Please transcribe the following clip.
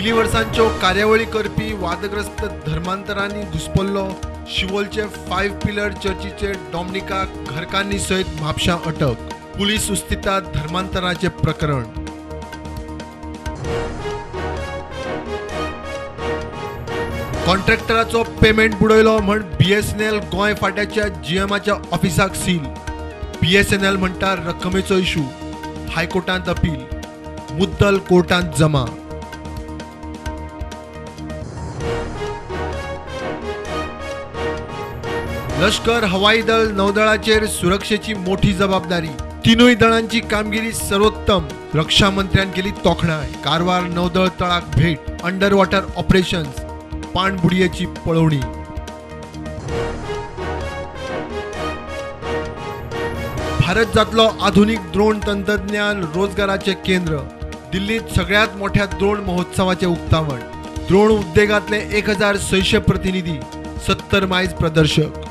पयलीं वर्सांच्यो कार्यावळी करपी वादग्रस्त धर्मांतरांनी घुस्पल्लो शिवोलचे 5 पिलर चर्चीचे डॉमनिका घरकान्नी सयत म्हापशां अटक. पुलीस उस्तितात धर्मांतराचे प्रकरण. कॉन्ट्रॅक्टराचो पेमेंट बुडयलो म्हण बीएसएनएल गोंय फांट्याच्या जीएमाच्या ऑफिसाक सील. बीएसएनएल म्हणटा रक्कमेचो इशू. हायकोर्टांत अपील. मुद्दल कोर्टांत जमा. लष्कर, हवाई दल, नौदळाचेर सुरक्षेची मोठी जबाबदारी. तिनूय दळांची कामगिरी सर्वोत्तम. रक्षा मंत्र्यान केली तोखणाय. कारवार नौदळ तळाक भेट. अंडर वॉटर ऑपरेशन्स, पाणबुडयेची पळोवणी. भारत जातलो आधुनिक द्रोण तंत्रज्ञान रोजगाराचे केंद्र. दिल्लीत सगळ्यात मोठ्या द्रोण महोत्सवाचे उक्तावण. द्रोण उद्देगातले 1600 प्रतिनिधी, 70 मायज प्रदर्शक.